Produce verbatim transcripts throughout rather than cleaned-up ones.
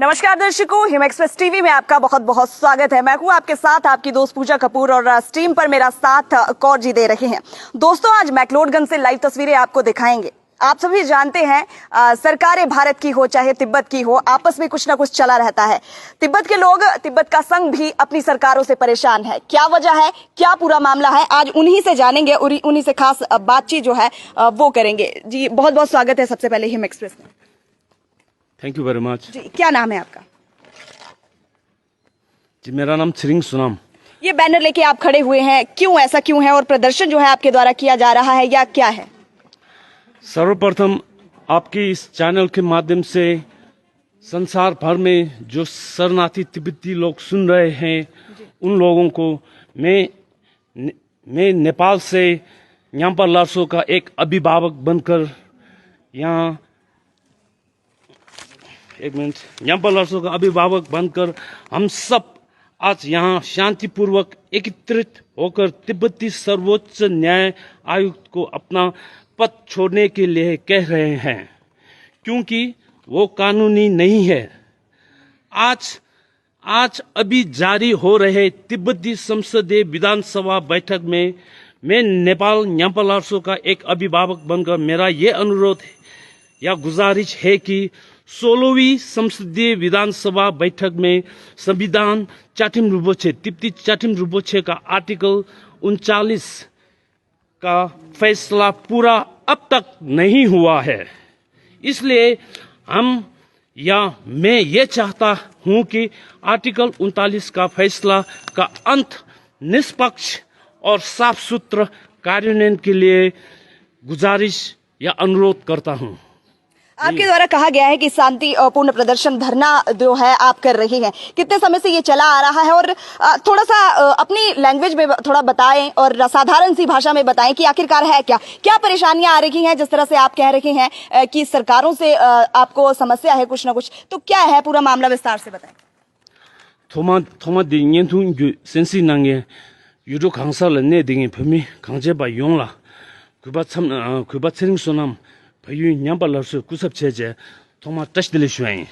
नमस्कार दर्शकों, him express TV में आपका बहुत बहुत स्वागत है। मैं हूं आपके साथ आपकी दोस्त पूजा कपूर और अ, स्टीम पर मेरा साथ अ, कौर जी दे रहे हैं। दोस्तों, आज मैक्लोडगंज से लाइव तस्वीरें आपको दिखाएंगे। आप सभी जानते हैं, अ, सरकारें भारत की हो चाहे तिब्बत की हो, आपस में कुछ ना कुछ चला रहता है। तिब्बत के लोग, तिब्बत का संघ भी अपनी सरकारों से परेशान है। क्या वजह है, क्या पूरा मामला है, आज उन्हीं से जानेंगे और उन्हीं से खास अ, बातचीत जो है अ, वो करेंगे। जी, बहुत बहुत स्वागत है सबसे पहले हिम एक्सप्रेस में। Thank you very much. जी, क्या नाम है आपका? जी, मेरा नाम छिरिंग सोनाम। ये बैनर लेके आप खड़े हुए हैं, क्यों, ऐसा क्यों है और प्रदर्शन जो है आपके द्वारा किया जा रहा है या क्या है? सर्वप्रथम आपके इस चैनल के माध्यम से संसार भर में जो शरणार्थी तिब्बती लोग सुन रहे हैं, उन लोगों को मैं ने, मैं नेपाल से न्याम्पा लार्सो का एक अभिभावक बनकर यहाँ एक मिनट। न्याम्पा लार्सो का अभिभावक बनकर हम सब आज यहाँ शांतिपूर्वक एकत्रित होकर तिब्बती सर्वोच्च न्याय आयुक्त को अपना पद छोड़ने के लिए कह रहे हैं, क्योंकि वो कानूनी नहीं है। आज आज अभी जारी हो रहे तिब्बती संसदीय विधानसभा बैठक में मैं नेपाल न्याम्पा लार्सो का एक अभिभावक बनकर मेरा ये अनुरोध है या गुजारिश है कि सोलहवीं संसदीय विधानसभा बैठक में संविधान चाटिम रिम्पोछे, तिब्बती चाटिम रिम्पोछे का आर्टिकल उनचालीस का फैसला पूरा अब तक नहीं हुआ है। इसलिए हम या मैं ये चाहता हूं कि आर्टिकल उनतालीस का फैसला का अंत निष्पक्ष और साफ सुथरा कार्यान्वयन के लिए गुजारिश या अनुरोध करता हूं। आपके द्वारा कहा गया है कि शांति अ, पूर्ण प्रदर्शन, धरना जो है आप कर रहे हैं, कितने समय से ये चला आ रहा है? और अ, थोड़ा सा अ, अपनी लैंग्वेज में ब- थोड़ा बताएं और साधारण सी भाषा में बताएं कि आखिरकार है क्या, क्या परेशानियां आ रही हैं? जिस तरह से आप कह रहे हैं अ, कि सरकारों से अ, आपको समस्या है कुछ ना कुछ, तो क्या है पूरा मामला, विस्तार से बताएं। ཐོག་མ་ཐོག་མ་དེ་བརྙན་ཐུང་བརྒྱུད་གསན་གཟིགས་གནང་མཁན་ཡུལ་གྲུ་གང་ས་ལ་གནས་བསྡད་མཁན་བོད་མི་གངས་ཅན་པ་ཡོངས་ལ་གུས་པ་ཚམ་ཨ་གུས་པ་ཚེ་རིང་བསོད་ནམས་བལ་ཡུལ་ཉམས་པ་སླར་གསོའི་སྐུ་ཚབ་བྱས་རྗེས་ཐོག་མར་བཀྲ་ཤིས་བདེ་ལེགས་ཞུ་བ་ཡིན།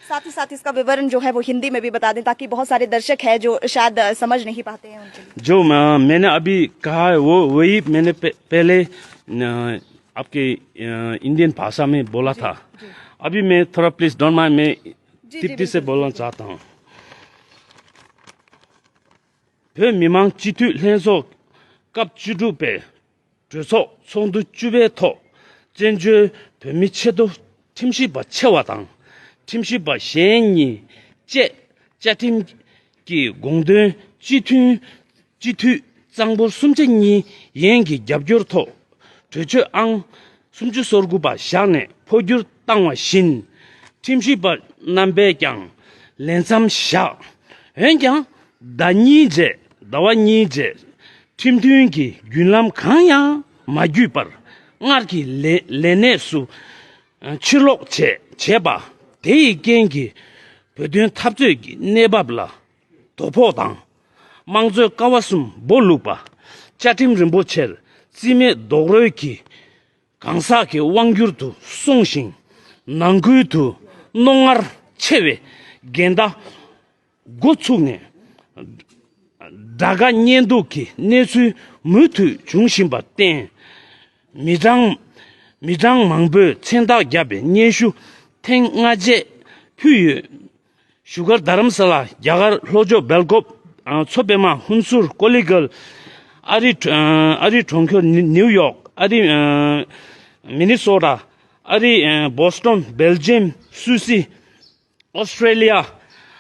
साथ ही साथ इसका विवरण जो है वो हिंदी में भी बता दें, ताकि बहुत सारे दर्शक हैं जो शायद अ, समझ नहीं पाते हैं उनके लिए। जो म- मैंने अभी कहा है वो वही मैंने पह- पहले न- आपके अ, इंडियन भाषा में बोला था। अभी मैं थोड़ा प्लीज डोंट माइंड, मैं जी, तिब्बती से बिल्कुल, बोलना चाहता हूँ। བོད་མི་མང་སྤྱི་འཐུས་ལྷན་ཚོགས་སྐབས་བཅུ་དྲུག་པའི་གྲོས་ཚོགས་ཚོགས་འདུ་བཅུ་པའི་ཐོག་བཙན་བྱོལ་བོད་མི་ཆེད་དུ་ཁྲིམས་ཞིབ་པ་ཆེ་བ་དང་ཁྲིམས་ཞིབ་པ་གཞན་གཉིས་བཅས་བཅའ་ཁྲིམས་ཀྱི་དགོངས་དོན་སྤྱི་མཐུན་སྤྱི་འཐུས་གཙང་པོ་སུམ་ཆ་གཉིས་ཡན་གྱི་རྒྱབ་སྐྱོར་ཐོག་གྲོས་ཆོད་ཨང་སུམ་ཅུ་སོ་དགུ་པ་བཞག་ནས་འཕོ་འགྱུར་བཏང་བ་བཞིན་ཁྲིམས་ཞིབ་པ་རྣམ་པས་ཀྱང་ལས་མཚམས་བཞག་འོན་ཀྱང་ཟླ་གཉིས་རྗེས་ཟླ་བ་གཉིས་རྗེས་ཁྲིམས་མཐུན་གྱི་བརྒྱུད་ལམ་གང་ཡང་མ་བརྒྱུད་པར་སྔར་གྱི་ལས་ལས་གནས་སུ་ཕྱིར་ལོག་བྱས་བྱས་པ་དེ་ཡི་རྐྱེན་གྱིས་བོད་དོན་འཐབ་རྩོད་ཀྱི་གནས་བབ་ལ་དོ་ཕོག་དང་དམངས་གཙོའི་ཀ་བ་གསུམ་སྦོ་ལུག་པ་བཅའ་ཁྲིམས་རིན་པོ་ཆེར་རྩིས་མེད་རྡོག་རོལ་གྱིས་གང་ཟག་གི་དབང་སྒྱུར་དུ་སོང་ཞིང་ནང་ཁུལ་དུ་རྣོ་ངར་ཆེ་བའི་འགལ་ཟླ་འགོ་ཚུགས་ནས་དགྲ་དགའ་གཉེན་སྡུག་གི་གནས་ཚུལ་མུ་མཐུད་འབྱུང་བཞིན་པར་བརྟེན། མི་གྲངས་མི་གྲངས་མང་པོས་མཚན་རྟགས་བརྒྱབ་པའི་སྙན་ཞུ་ཐེངས་ལྔ་བཅས་ཕུལ་ཡོད། བཞུགས་སྒར་རྡ་རམ་ས་ལ། རྒྱ་གར་ལྷོ་ཕྱོགས་སྦེལ་ཀོབ། ཨ་མཚོ་པདྨ། ཧུན་སུར། ཀོ་ལི་གལ། ཨ་རི་ཨ་ཨ་རི་གྲོང་ཁྱེར་ནིའུ་ནིའུ་ཡོག། ཨ་རི་ཨ་མི་ནི་སོ་ཊ། ཨ་རི་ཨ་བོ་སི་ཊོན། སྦེལ་ཇམ། སུད་སི། ཨོ་སི་ཀྲེ་ལི་ཡ་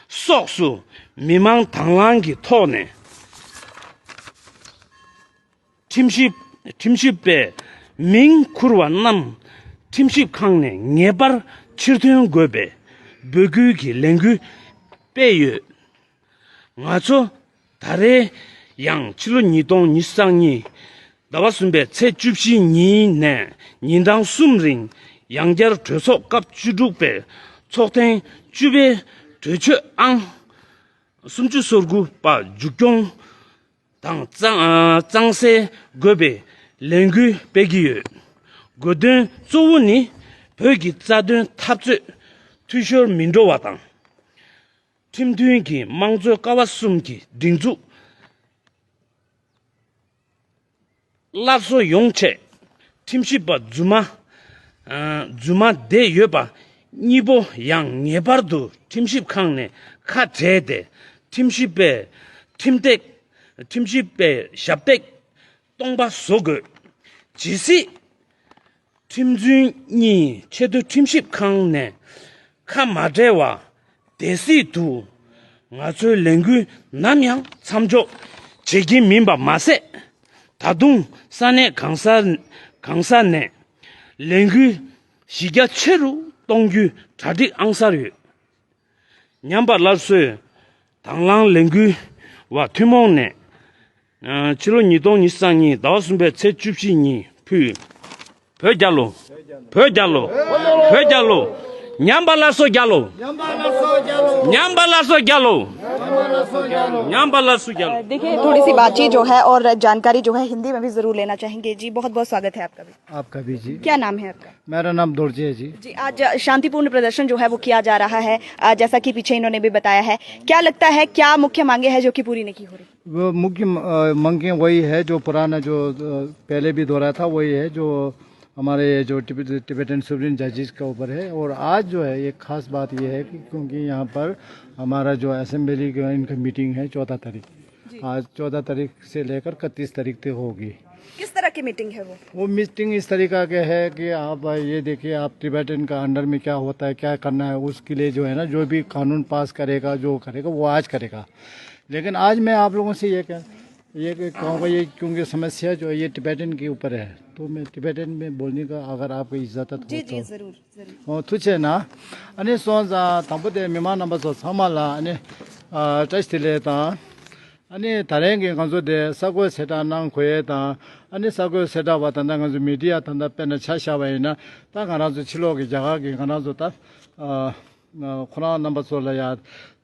སོགས་སུ་མི་མང་དང་བླངས་ཀྱི་ཐོག་ནས་ཁྲིམས་ཞིབ་ཁྲིམས་ཞིབ་པའི་མིང་འཁུར་བ་རྣམས་ཁྲིམས་ཞིབ་ཁང་ནས་ངེས་པར་ཕྱིར་ཐོན་དགོས་པའི་འབོད་སྐུལ་གྱི་ལས་འགུལ་སྤེལ་ཡོད། ང་ཚོ་ད་རེས་ཡང་ཕྱི་ལོ་ཉིས་སྟོང་ཉི་ཤུ་རྩ་གཉིས་ཟླ་བ་གསུམ་པའི་ཚེས་བཅུ་བཞི་ཉིན་ནས་ཉིན་གྲངས་གསུམ་རིང་ཡང་བསྐྱར་གྲོས་ཚོགས་སྐབས་བཅུ་དྲུག་པའི་ཚོགས་ཐེངས་བཅུ་པའི་གྲོས་ཆོད་ཨང་སུམ་ཅུ་སོ་དགུ་པ་མཇུག་སྐྱོང་དང་གཙང་གཙང་སེལ་དགོས་པའི་ལས་འགུལ་སྤེལ་གྱི་ཡོད། དགོས་དོན་གཙོ་བོ་ནི་བོད་ཀྱི་རྩ་དོན་འཐབ་རྩོད་འཐུས་ཤོར་མི་འགྲོ་བ་དང་། ཁྲིམས་མཐུན་གྱི་དམངས་གཙོའི་ཀ་བ་གསུམ་གྱི་སྒྲིག་འཛུགས་སླར་གསོ་ཡོང་ཆེད། ཁྲིམས་ཞིབ་པ་རྫུན་མ་ཨ་རྫུན་མ་བསྡད་ཡོད་པ་གཉིས་པོ་ཡང་ངེས་པར་དུ་ཁྲིམས་ཞིབ་ཁང་ནས་ཁ་བྲལ་ཏེ། ཁྲིམས་ཞིབ་པའི་ཁྲིམས་སྟེགས། ཁྲིམས་ཞིབ་པའི་ཞབས་སྟེགས་སྟོང་པ་བཟོ་དགོས། ཇི་སྲིད་ཁྲིམས་རྫུན་གཉིས་ཆེས་མཐོའི་ཁྲིམས་ཞིབ་ཁང་ནས་ཁ་མ་བྲལ་བ། དེ་སྲིད་དུ་ང་ཚོའི་ལས་འགུལ་ནམ་ཡང་མཚམས་འཇོག་བྱེད་ཀྱི་མིན་པ་མ་ཟད། ད་དུང་ས་གནས་གང་ས་གང་ས་ནས་ལས་འགུལ་གཞི་རྒྱ་ཆེ་རུ་གཏོང་རྒྱུའི་གྲ་སྒྲིག་ཨང་གསར་ཡོད། ཉམས་པ་སླར་གསོའི་དང་བླངས་ལས་འགུལ་བ་ཐུན་མོང་ནས། ཨ་ཕྱི་ལོ་ཉིས་སྟོང་ཉི་ཤུ་རྩ་གཉིས་ཟླ་བ་གསུམ་པའི་ཚེས་བཅུ་བཞི་ཉིན་ཕུལ། བོད་རྒྱལ་ལོ། བོད་རྒྱལ་ལོ། བོད་རྒྱལ་ལོ། ཉམས་པ་སླར་གསོ་རྒྱལ་ལོ། ཉམས་པ་སླར་གསོ་རྒྱལ་ལོ། ཉམས་པ་སླར་གསོ་རྒྱལ་ལོ། ཉམས་པ་སླར་གསོ་རྒྱལ་ལོ། देखिए, थोड़ी सी बातचीत जो है और जानकारी जो है हिंदी में भी ज़रूर लेना चाहेंगे जी। बहुत बहुत स्वागत है आपका भी। आपका भी जी। क्या नाम है आपका? मेरा नाम दोर्जे है जी। जी, आज शांतिपूर्ण प्रदर्शन जो है वो किया जा रहा है, अ, जैसा कि पीछे इन्होंने भी बताया है। क्या लगता है, क्या मुख्य मांगे हैं जो कि पूरी नहीं हो रही? वो मुख्य म-, अ, मांगें वही है जो पुराना जो, अ, पहले भी दोहराया था, वही है जो हमारे जो टिबे-, टिबेटन सुवरेन जजेस के ऊपर है। और आज जो है एक खास बात ये है कि क्योंकि यहाँ पर हमारा जो असेंबली का इनका मीटिंग है चौदह तारीख, जी। आज चौदह तारीख से लेकर इकतीस तारीख तक होगी। किस तरह की मीटिंग है वो? वो मीटिंग इस तरीका के है कि आप ये देखिए, आप टिबेटन का अंडर में क्या होता है, क्या करना है, उसके लिए जो है ना, जो भी कानून पास करेगा, जो करेगा, वो आज करेगा। लेकिन आज मैं आप लोगों से ये कह, ये कहूँगा, ये क्योंकि समस्या जो है, ये टिबेटन के ऊपर है, तो मैं टिबेटन में बोलने का अगर आपको इजाज़त हो जी, जी, तो। ज़रूर, ज़रूर। ཨོ་ཐུགས་རྗེ་གནང་། ཨ་ནི་སོང་ཙང་དང་པོ་དེ་མི་མང་རྣམ་པ་ཚོ་ཚང་མ་ལ་ཨ་ནི་ཨ་བཀྲ་ཤིས་བདེ་ལེགས་དང་། ཨ་ནི་ད་རེས་ཀྱི་ང་ཚོ་དེ་ས་བགོས་གསལ་བསྒྲགས་གནང་དགོས་ཡས་དང་། ཨ་ནི་ས་བགོས་གསལ་བསྒྲགས་པ་ད་ལྟ་ང་ཚོ་མི་ཌི་ཡ་ད་ལྟ་དཔེར་ན་ཆ་བཞག་པ་ཡིན་ན། ད་ང་རང་ཚོ་ཕྱི་ལོགས་ཀྱི་རྒྱ་གར་གྱི་ང་རང་ཚོ་ད་ཨ་ཁོ་རང་རྣམ་པ་ཚོ་ལ་ཡ་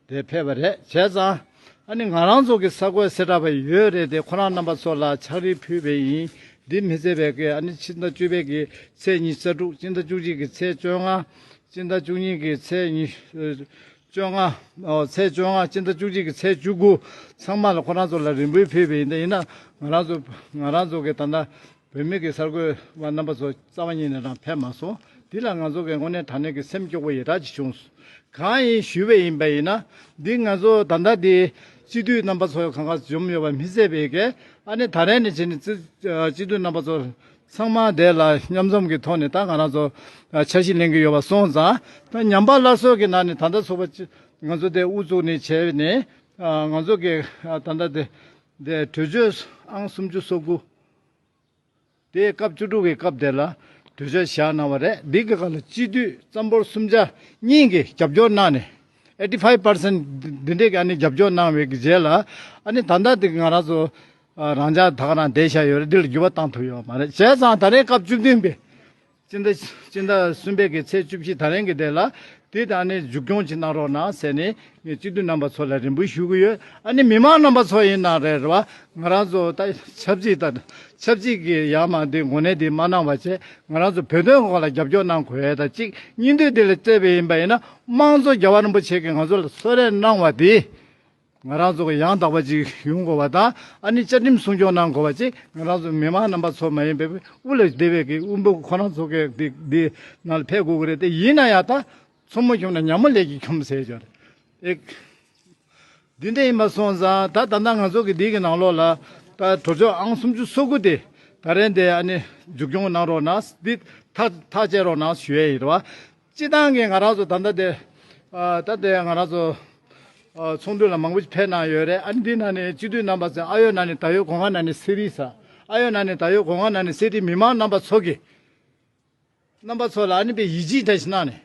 དེ་ཕེབས་པ་རེད། བྱས་ཙང་ཨ་ནི་ང་རང་ཚོ་གི་ས་བགོས་གསལ་བསྒྲགས་པ་ཡོད་རེད་དེ། ཁོ་རང་རྣམ་པ་ཚོ་ལ་ཕྱག་བྲིས་ཕུལ་བ་ཡིན། འདི་མི་ཚེ་བའི་གི་ཨ་ནི་ཕྱི་ཟླ་བཅུ་པའི་གི་ཚེས་ཉི་ཤུ་རྩ་དྲུག་སྤྱི་ཟླ་བཅུ་གཅིག་གི་ཚེས་བཅོ་ལྔ། སྤྱི་ཟླ་བཅུ་གཉིས་ཀྱི་ཚེས་ཉི་ཤུ་བཅོ་ལྔ། ཨོ་ཚེས་བཅོ་ལྔ། སྤྱི་ཟླ་བཅུ་གཅིག་གི་ཚེས་བཅུ་དགུ། ཚང་མ་ལ་ཁོ་རང་ཚོ་ལ་རེ་འབོད་ཕུལ་བ་ཡིན། ད་ཡིན་ན་ང་རང་ཚོ་ང་རང་ཚོ་གི་ད་ལྟ་བོད་མི་གི་གསར་འགོད་པ་རྣམ་པ་ཚོ་རྩ་བ་ཉིད་ནས་རང་ཕེབས་མ་སོང་། འདི་ལ་ང་ཚོ་གི་དངོས་གནས་དྲང་གནས་ཀྱི་སེམས་སྐྱོ་པོ་ཡི་རངས་ཅིག་བྱུང་། གང་ཡིན་ཞུས་པ་ཡིན་པ་ཡིན་ན། འདི་ང་ཚོ་ད་ལྟ་འདི་སྤྱི་འཐུས་རྣམ་པ་ཚོ་གང་ག་འཛོམས་ཡོད་པ་མི་ཚད་པའི་གི་ཨ་ནི་ད་རེས་ནས་བྱས་ནས་སྤྱི་སྤྱི་འཐུས་རྣམ་པ་ཚོ་ཚང་མ་དེ་ལ་མཉམ་འཛོམས་ཀྱི་ཐོག་ནས་ད་ང་རང་ཚོ་ཨ་འཆར་གཞི་ལེན་གྱི་ཡོད་པ་སོང་ཙང་། ད་ཉམས་པ་སླར་གསོ་གི་ནང་ནས་ད་ལྟ་ཚོགས་པ་ཅི་ང་ཚོ་དེ་དབུ་བཙུགས་ནས་བྱས་ནས་ཨ་ང་ཚོ་གི་ཨ་ད་ལྟ་དེ་དེ་གྲོས་ཆོད་ཨང་སུམ་ཅུ་སོ་དགུ་དེ་སྐབས་བཅུ་དྲུག་གི་སྐབས་དེ་ལ་གྲོས་ཆོད་བཞག་གནང་བ་རེད། འདི་གི་སྒང་ལ་སྤྱི་འཐུས་རྩ་འབོར་གསུམ་ཆ་གཉིས་ཀྱིས་རྒྱབ་སྐྱོར་གནང་ནས། ཨེ་ཊི་ཕའིབ་པར་སེན་ཊི་འདི་འདྲས་ཀྱི་ཨ་ནི་རྒྱབ་སྐྱོར་གནང་བའི་གི་རྗེས་ལ་ཨ་ནི་ད་ལྟ་དེ་ང་རང་ཚོ་ཨ་རང་འཇགས་ད་ག་རང་བསྡད་བཞག་ཡོད་རེད། འདི་ལ་འགྱུར་བ་བཏང་ཐུབ་ཡོད་མ་རེད། བྱས་ཙང་ད་རེས་སྐབས་བཅུ་བདུན་པའི་སྤྱི་ཟླ་སྤྱི་ཟླ་གསུམ་པའི་གི་ཚེས་བཅུ་བཞི་ད་རེས་ཀྱི་དེ་ལ་དེ་ད་ནི་མཇུག་སྐྱོང་ཅིག་གནང་རོགས་གནང་ཟེར་ནས་ངས་སྤྱི་འཐུས་རྣམ་པ་ཚོ་ལ་རེ་འབོད་ཞུ་གི་ཡོད། ཨ་ནི་མི་མང་རྣམ་པ་ཚོ་ཡིན་ན་རེད་རེད་བ། ང་རང་ཚོ་ད་ཆབ་སྲིད་དང་ཆབ་སྲིད་ཀྱི་ཡར་མར་འདི་ངོ་ནས་འདི་མ་གནང་བ་བྱས། ང་རང་ཚོ་བོད་དོན་སྐོར་ལ་རྒྱབ་སྐྱོར་གནང་དགོས་ཡས་དང་གཅིག། གཉིས་འདོད་འདི་ལ་བརྩད་པ་ཡིན་པ་ཡིན་ན་དམངས་གཙོ་རྒྱལ་བ་རིན་པོ་ཆེ་གིས་ང་ཚོ་ལ་གསོལ་རས་གནང་བ་འདི་ང་རང་ཚོ་གི་ཡང་དག་པ་ཅིག་ཡོང་དགོས་པ་དང་། ཨ་ནི་བཅའ་ཁྲིམས་སྲུང་སྐྱོང་གནང་དགོས་པ་ཅིག་ང་རང་ཚོ་མི་མང་རྣམ་པ་ཚོ་མ་ཡིན་པའི་དབུ་ལ་བསྡད་པའི་གི་དབུ་འབུ་ཁོ་རང་ཚོ་གི་འདི་འདི་ནང་ལ་ཕེབས་དགོས་ཀྱི་རེད། དེ་ཡིན་ན་ཡང་ད་མཚོ་མོ་འཁྱོམས་ན་ཉ་མོ་ལས་ཀྱིས་འཁྱོམ་ཟེར་ཅོག་རེད། འདི་འདྲ་ཡིན་པ་སོང་ཙང་ད་ད་ལྟ་ང་ཚོ་གི་འདི་གི་ནང་ལོགས་ལ་ད་གྲོས་ཆོད་ཨང་སུམ་ཅུ་སོ་དགུ་དེ་ད་རེས་འདི་ཨ་ནི་མཇུག་སྐྱོང་གནང་རོགས་གནང་། འདི་ཐག་ཐག་བཅད་རོགས་གནང་ཞུ་ཡས་ཡིན་རེད་བ། སྤྱི་བཏང་གི་ང་རང་ཚོ་ད་ལྟ་དེ་ཨ་ད་དེ་ང་རང་ཚོ་ཨ་ཚོགས་འདུ་ལ་མང་པོ་ཞིག་ཕེབས་གནང་ཡོད་རེད། ཨ་ནི་འདི་ནང་ནས་སྤྱི་འཐུས་རྣམ་པ་ཚོས་ཨ་ཡོད་ན་ནི་ད་ཡོད་གོ་ང་ན་ནི་སེ་རི་ས། ཨ་ཡོད་ན་ནི་ད་ཡོད་གོ་ང་ན་ནི་སེ་རི་མི་མང་རྣམ་པ་ཚོ་གི་རྣམ་པ་ཚོ་ལ་ཨ་ནི་པའི་ཡིད་ཆེས་འདྲ་ཞིག་གནང་ནས།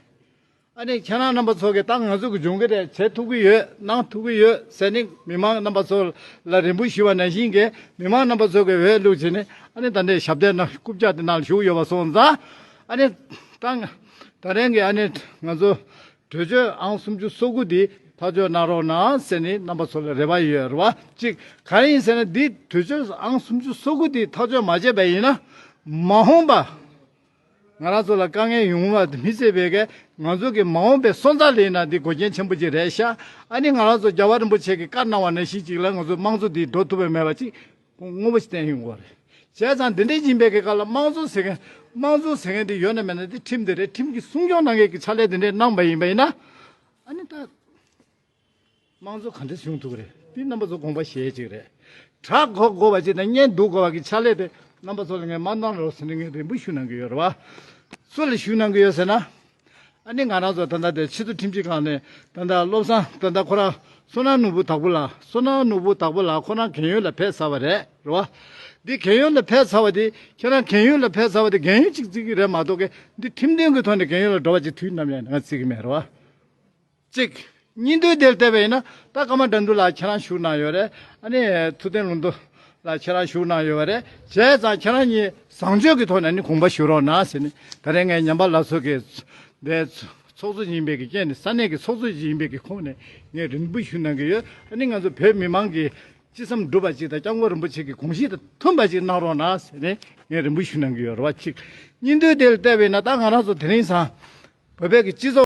ཨ་ནི་ཁྱེད་རང་རྣམ་པ་ཚོ་གིས་ད་ང་ཚོ་གི་འབྱུང་གི་རེད། བྱེད་ཐུབ་ཀྱི་ཡོད། གནང་ཐུབ་ཀྱི་ཡོད་ཟེར་ནས་མི་མང་རྣམ་པ་ཚོ་ལ་རེ་འབོད་ཞུས་པ་ནང་བཞིན་གྱི་མི་མང་རྣམ་པ་ཚོ་གིས་འོས་བླུགས་བྱས་ནས་ཨ་ནི་ད་ལྟའི་ཞབས་སྟེགས་ནང་རྐུབ་བཀྱག་དེ་ནང་ལ་བཞུགས་ཡོད་པ་སོང་ཙང་། ཨ་ནི་ད་ད་རེས་ཀྱི་ཨ་ནི་ང་ཚོ་གྲོས་ཆོད་ཨང་སུམ་ཅུ་སོ་དགུ་འདི་ཐག་གཅོད་གནང་རོགས་གནང་ཟེར་ནས་རྣམ་པ་ཚོ་ལ་རེ་བ་ཡོད་རེད་བ། གཅིག་གང་ཡིན་ཟེར་ན་འདི་གྲོས་ཆོད་ཨང་སུམ་ཅུ་སོ་དགུ་འདི་ཐག་གཅོད་མ་བྱས་པ་ཡིན་ན་མ་འོངས་པ། ང་རང་ཚོ་ལ་དཀའ་ངལ་ཡོང་བ་མི་སྲིད་པའི་གི་ ང་ཚོ་གི་མ་འོངས་པའི་སོན་རྩ་ལ་ཡིན་ན་འདི་འགོག་རྐྱེན་ཆེན་པོ་ཅིག་རེད་ཤག་ཨ་ནི་ང་རང་ཚོ་རྒྱལ་བ་རིན་པོ་ཆེ་གིས་བཀའ་གནང་བ་ནང་བཞིན་ཅིག་ལ་ང་ཚོ་དམངས་གཙོ་འདི་འགྲོ་ཐུབ་པ་མེད་པ་ཅིག་དངོས་པོ་ཞིག་བསྟན་ཡོང་གི་རེད། བྱས་ཙང་འདི་འདྲའི་ཡིན་པའི་གི་སྐབས་ལ་དམངས་གཙོ་ཟེར་མཁན་དམངས་གཙོ་ཟེར་མཁན་འདི་ཡོད་ན་མེད་ན་འདི་ཁྲིམས་འདི་རེད། ཁྲིམས་ཀྱིས་སྲུང་སྐྱོང་གནང་མཁན་གྱི་ཕྱག་ལས་འདི་འདྲས་གནང་པ་ཡིན་པ་ཡིན་ན། ཨ་ནི་ད། དམངས་གཙོ་ག་འདྲས་བྱུང་ཐུབ་ཀྱི་རེད། འདི་རྣམ་པ་ཚོ་དགོངས་པ་བཞེས་ཅིག་རེད། དྲག་གོ་དགོས་པ་ཅིག་དང་བརྙན་སྡུག་དགོས་པ་གི་ཕྱག་ལས་དེ་རྣམ་པ་ཚོ་ལ་ངས་མ་གནང་རོགས་ཟེར་ནས་ངས་རེ་འབོད་ཞུ་གནང་གི་ཡོད་རེད་བ། སུ་ལ་ཞུ་གནང་གི་ཡོད་ཟེར་ན། ཨ་ནི་ང་རང་ཚོ་ད་ལྟ་དེ་ཕྱི་དྲིལ་ཁྲིམས་ཞིབ་ཁང་ནས་ད་ལྟ་བློ་བཟང་ད་ལྟ་ཁོ་རང་བསོད་ནམས་ནོར་བུ་དྭགས་པོ་ལགས། བསོད་ནམས་ནོར་བུ་དྭགས་པོ་ལགས་ཁོ་རང་རྒན་ཡོལ་ལ་ཕེབས་ཚར་བ་རེད་རེད་བ། འདི་རྒན་ཡོལ་ལ་ཕེབས་ཚར་བ་དེ་ཁྱེད་རང་རྒན་ཡོལ་ལ་ཕེབས་ཚར་བ་དེ་རྒན་ཡོལ་གཅིག་བརྩི་གི་རེད་མ་གཏོགས་གི་འདི་ཁྲིམས་མཐུན་གྱི་ཐོག་ནས་རྒན་ཡོལ་ལ་འགྲོ་བ་ཅིག་དུས་ནམ་ཡང་ང་བརྩི་གི་མེད་རེད་བ། གཅིག་གཉིས་མཐུད་དེ་བལྟས་པ་ཡིན་ན་ད་ཀརྨ་དགྲ་འདུལ་ལགས་ཁྱེད་རང་བཞུགས་གནང་ཡོད་རེད། ཨ་ནི་ཐུབ་བསྟན་ལུང་རྟོགས་ལགས་ཁྱེད་རང་བཞུགས་གནང་ཡོད་རེད། བྱས་ཙང་ཁྱེད་རང་གཉིས་བཟང་སྤྱོད་ཀྱི་ཐོག་ནས་ནི་དགོངས་པ་ཞུ་རོགས་གནང་ཟེར་ནས་ད་རེས་ངས་ཉམས་པ་སླར་གསོ་གི་འདས་ཚོགས་གཙོ་ཡིན་པའི་གི་རྐྱེན་ནས་ས་གནས་ཀྱི་ཚོགས་གཙོ་ཡིན་པའི་གི་ཁོངས་ནས་ངས་རེ་འབོད་ཞུ་གནང་གི་ཡོད། ཨ་ནི་ང་ཚོ་བོད་མི་མང་གི་ཅི་བསམ་འགྲུབ་པ་ཅིག་དང་སྐྱབས་མགོན་རིན་པོ་ཆེ་གི་དགོངས་གཞི་དང་མཐུན་པ་ཅིག་གནང་རོགས་གནང་ཟེར་ནས་ངས་རེ་འབོད་ཞུ་གནང་གི་ཡོད་རེད་བ། གཅིག་གཉིས་མཐུད་དེ་བལྟས་པ་ཡིན་ན་ད་ང་རང་ཚོ་དེ་རིང་སང་བོད་པའི་གི་སྤྱི་ཚོགས་